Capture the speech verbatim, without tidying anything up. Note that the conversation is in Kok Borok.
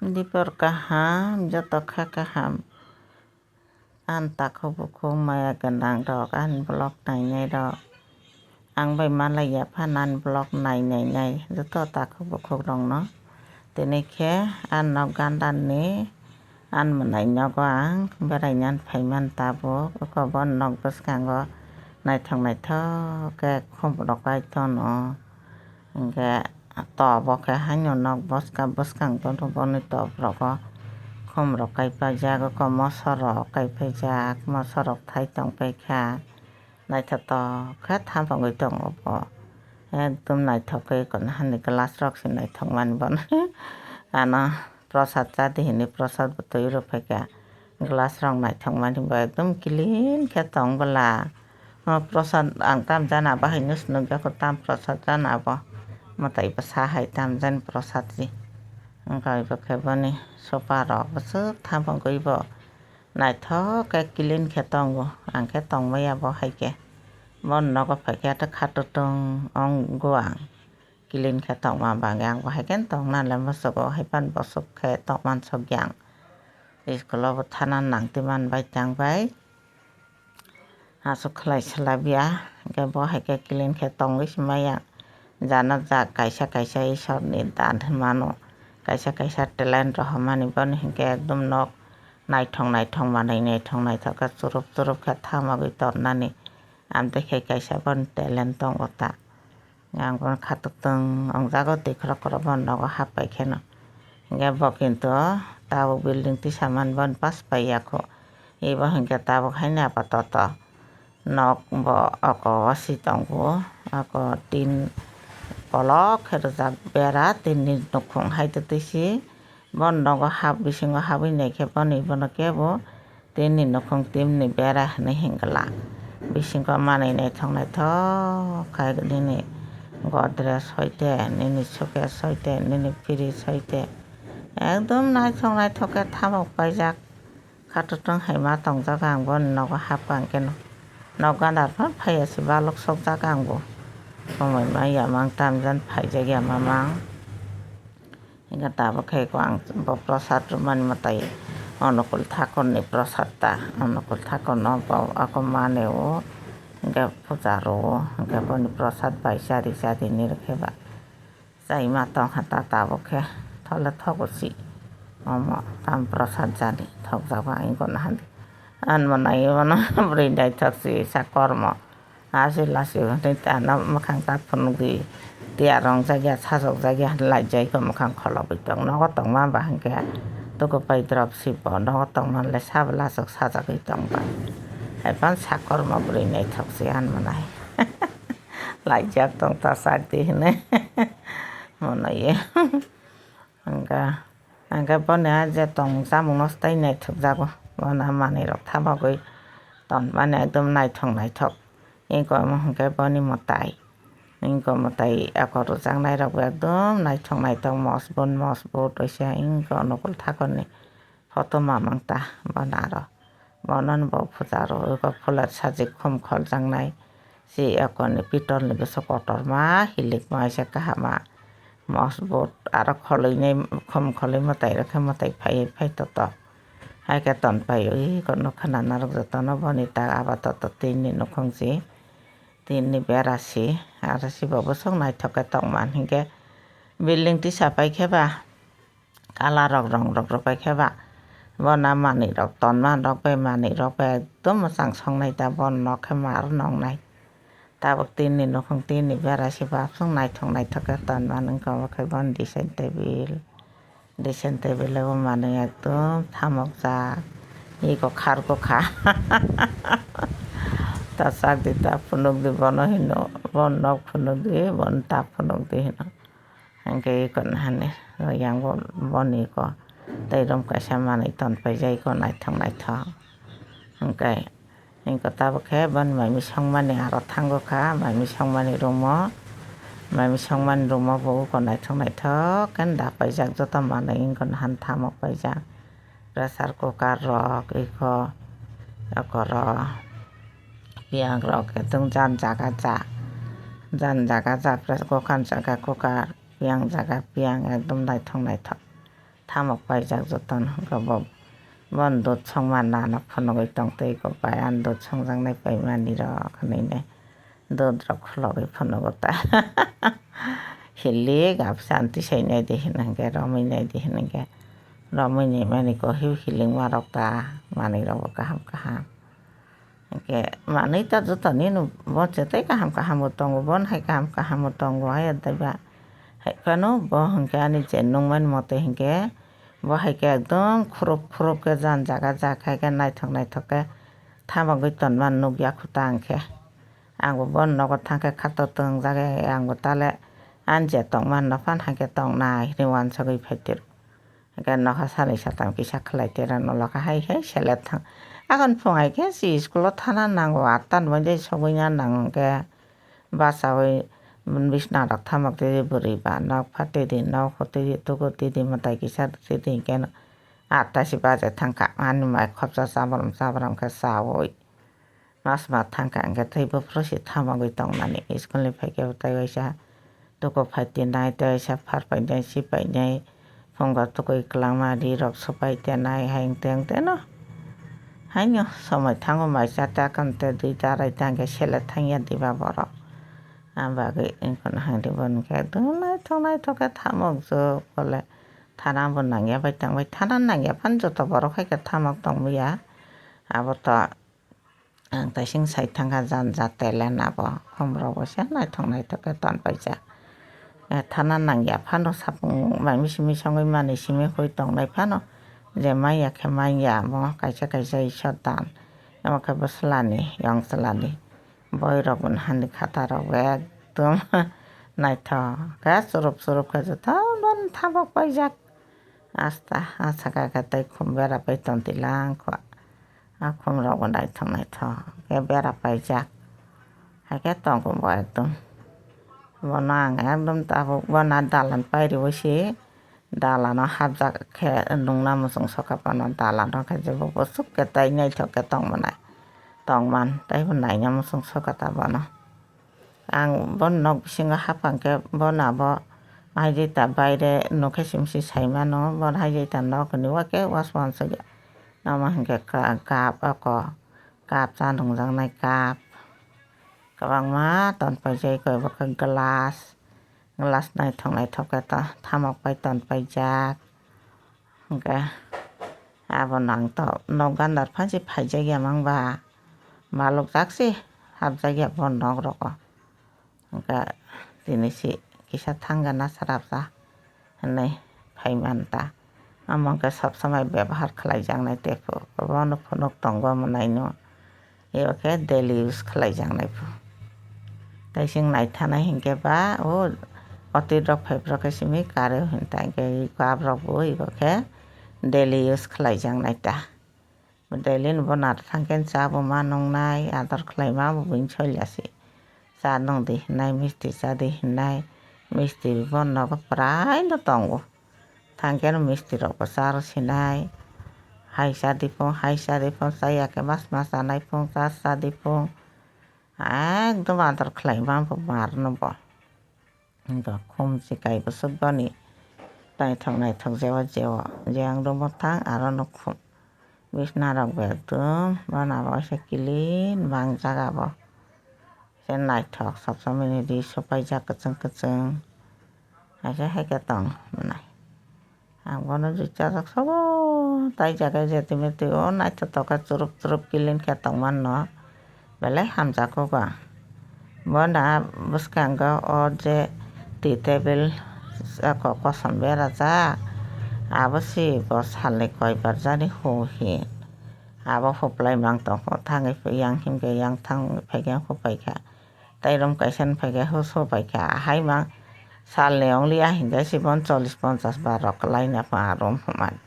Dipor kaham, joto kha kaham. Ang takhuk bukhuk maya gwnang rok, ani vlog nainai rok. Ang bai malai ya phan ani vlog nai nai nai joto takhuk bukhuk rok no. Tini khe ang nok ganda ni ang mwnai nogo ang berai nani phai man tabuk. Oko bo nok bwskango naithok naithok khe khum rok kai tono. Hingke to bo khe haino nok bwska bwskang bono boni top rogo khum rok kai paijak, oko moso rok kai paijak, moso rok thai tong paikha. Naithotok khe thampogwi tongo bo. Ekdom naithok khe kono hani glass rok se naithok mani bono. Ano prosad chadi hinwi prosad bo twi rw phaikha. Glass rok naithok mani bo ekdom clean khe tong bwla. O prosad ang tam jana bahai no se nukjakho tam prosad jana bo. Mwtai bwsa hai tam jani prosad se. Wngkha bo khe boni sopa rok bwswk thampogwi bo. Naithok khe clean khe tongo, ang khe tongmaya bo hai khe. Bo nogo phai khe kha twtwng wngo ang. Clean khe tongma bagwi ang bo hai khe tongna le muchungo hai phano bwswk khe tongma sokya ang. School o bo thana nang twi man bai tang bai. Aswk khlai swlaiya, hwnkhe bo hai khe clean khe tongwi se maya. Jana jak kaisa kaisa Ishwrni dan hwnmano, kaisa kaisa talent rohormani, bono hinkhe ekdom nok naithok naithok manwi naithok naithok khe churup churup khe thamogwi tonnani. Amtwi khe kaisa bono talent tongo ta. Ang bono khatok tong ongjago twi khorok khorok bono nogo hap pai kheno. Hingke bo kintu tabuk building tisa man bono pass pai ya kho. Ibo hingke tabuk haino apatoto nok bo oko o si tongo. Oko tin kolok khe rijak bera tinni nukhung hai twi twi si. Bono nogo hap bisingo habwi naikhe bono ibono kebo tinni nukhung tinni bera hinwi hingla. Bisingo manwi naithok naithok khai nini Godrej hoite, nini showcase hoite, nini fridge hoite. Ekdom naithok naithok khe thamok paijak. Kha twtwng hai ma tongjak ang bono nogo hapkha hwnkhe no. Nok gandar phano phaiya se balok sokjak ang bo. Somoi ma ya mang tamjani phaijak ya ma mang. Hingke tabuk khe ang bo prosad rwmani mwtai Onukul Thakurni prosad ta, Onukul Thakurno bo ako mani o, hingke puja rwo, hingke boni prosad bai chari chari ni rwkhe ba. Chaima tongkha ta tabuk khe, thole thogo si, omo tam prosad jani thokjak ba ang iko naha di. Ang bo nai bono bwrwi naithok si sa kormo. Lasi lasi hwnwi tana mwkhang ta phunukdi. Tiyar rwngjak ya, sajokjak ya, laijak ya, mwkhang kholobwi tong. Nogo tongma ba hwnkhe tukupai drop si bo. Nogo tongma le sabwlaswk sajagwi tong ba. Haiphano sakorma bwrwi naithok se anw mwnai. Laijak tong ta sakdi hwnwi. Mwnaiya. Hwnkha, hwnkhe boni a je tong chamungno tei naithokjago. Bono manwirok thamogwi tonmani ekdom naithok naithok. Eko omo hwnkhe boni mwtai. Eko mwtai eko rwjaknairokbo ekdom naithok naithok mosbon mosbon oisa eko Onukul Thakurni photo mamang ta bono aro. Bono bo puja rwo eko phular sajik khum kholjaknai. Si ekorni pitolni bwswk kotorma hilikma se kahama mosbot aro kholoinai khum kholoi mwtai rwkhe mwtai phaiwi phai toto. Hai khe tonpai ui kono khwna narwk jotono boni ta aba toto tinni nukhung si tinni bera si aro si bo bwswk naithok khe tongma hinkhe building tisa paikhe ba. Kalarok rong rok rwpai khe ba. Bono manwirok tonma rok bai manwirok bai ekdom mwchang songnai ta bono nok khe ma aro nongnai. Tabuk tinni nukhung tinni bera se bapswng naithok naithok khe tonma nung tongo khe bono design table. Design table o manwi ekdom thamokjak. Eko kharkukha. Ta chakdi ta phunukdi bono hino. Bono nok phunukdi bono ta phunukdi hino. Hingke eko nahani yang bo boni eko tei room kaisa manwi tonpaijak eko naithok naithok. Hingke eko tabuk khe boni mai misongmani aro thango kha, mai misongmani room o, mai misongmani room o bo eko naithok naithok khe da paijak joto manwi eko nahani thamok paijak. Pressure cooker rok eko ekoro piyang rok ekdom jan jaga ja jan jaga ja pressure cooker jaga cooker piyang jaga piyang ekdom naithok naithok thamok paijak jotono hwnkhe bo, bono dud songma nana phunugwi tongtwi, "Kok bai, ani dud songjaknai paimani rok," hwnwi nai dud rok khulogwi phunugo ta. Hilik absa anti sai naidi hwnwi hwnkhe, romwi naidi hwnwi hwnkhe, romwi naimani kok hiu hilingma rok ta, manwi rok bo kaham kaham. Hwnkhe manwi ta joto nini bo je tei kaham kaham bo tongo, bon hai kaham kaham bo tongo, hai adai ba. Hai phano bo hwnkhe ani je nungmani mote hwnkhe bo hai khe ekdom khuruk khuruk khe jan jaga jak hai khe naithok naithok khe thamogwi tonma nukya kho ta ang khe. Ang bo bon nogo thang khe khato tongjak, ang bo tale ani je tongma nophan hai khe tongnai hinwi uansugwi phaitiro. Hwnkhe nokha sanwi satam kisa khlai tera nolakha hai hai selet thang. Akon phung hai khe si school o thana nango, atta ni baide sogwi na nango hwnkhe bachaui bisna rok thamak tidi bwrwi ba nok pha tidi nok ho tidi tuku tidi mwtai kisa tidi hwnkhe atta si baje thangkha ani mai khopsa chabram chabram khe chaui. Mas ma thangkha hwnkhe tei bophuru si thamogwi tongnani. School ni phaikhe tei waisa tuku phai tinai, tei waisa phar painai, si painai, phungo tukui kwlangma ri rok supai tenai, hai wngte wngte no. Haino somoi thango mai charta kamte duita araita hwnkhe sele thangya diba borok. Ang bagwi wngkha hwnkhe bono khe ekdom naithok naithok khe thamok jok bole thana bo nangya bai tangbai, thana nangya phano joto borok hai khe thamok tongboya. Abo to Ang taising sai thangkha jan jat telen abo khumrok bo se naithok naithok khe ton paijak. Eh, thana nangya phano sapung mai misi misi wngwi mani simi hui tongnai phano je manya khe manya amo kaisa kaisa isor dan. Amo khe bwslani yong chwlani boirok bo hani khata rok bo ekdom naithok khe churup churup khe jotono thabok paijak. Asta, ah, saka khe tei khum bera pai tong twi lang kho. Ah, khum rok bo naithok naithok khe bera paijak. Hai khe tongo bo ekdom. Bono ang ekdom tabuk bono dalan pai rwi si, dalano hapjak khe nungna muchung soka bono dalano khe jebo bwswk khe tei naithok khe tong manai, tong man tei bo naina muchung soka ta bono. Ang bono nok bisingo hapkha hwnkhe bono abo hai jeta baire nokhe simi se sai mano, bono hai jeta nok hinwi uake wansukya. Omo hinkhe ka-, cup oko, cup cha nungjaknai cup. Kwbangma ton paijak eko, abo khe glass, glass naithok naithok khe ta-, thamok pai ton paijak. Hwnkhe abono ang to nok gandar phansi phaijakya mangba, malokjak se hapjakya bo nok rogo. Hwnkhe tini si kisa thangkhe nasarapsa hinwi phai manta. Omo hwnkhe sob somoi bebohar khlaijaknai tei phu-, bono phunuk tongo mwnaino. Ebo khe daily use khlaijaknai phu. Tei chwng naithanai hinkhe ba o otit rok phaibrok khe simi karo hinta hinkhe cup rok bo ebo khe daily use khlaijaknai ta. Daily ni bo naithok thangkhe cha bo ma nungnai, ador khlaima bo buini soilya se. Cha nungdi hinai, misti chadi hinai, misti bo nogo praino tongo. Thangkhe no misti rok bo charo sinai. Hai chadi phung, hai chadi phung, chaya khe mas mas chanai phung, cha chadi phung. Ekdom ador khlaima bo marno bo. Hwnkhe khum si kai bwswk boni naithok naithok jeba jeo je ang room o thang aro no khum. Bisna rok bo ekdom bono abo waisa clean mangjak abo. Se naithok sob somoi ni ri sopaijak kwchwng kwchwng. Haikhe haikhe tong mwnai. Ang bono jui chajak sobo tai jaga je tumi twi o naithotok khe churup churup clean khe tongmano belai hamjakgo ba. Bono bwskango o je tea table eko kosom berajak abo se bo salni koi bar jani hu hin abo huplai mang tongkho thangwi yang himkhe yang thang phaikhe hupaikha. Tei room kaisa ni phaikhe huso paikha. Hai ma salni only ahingkhe se bono chollish ponchash bar rok kwlaina pha room hwnmani.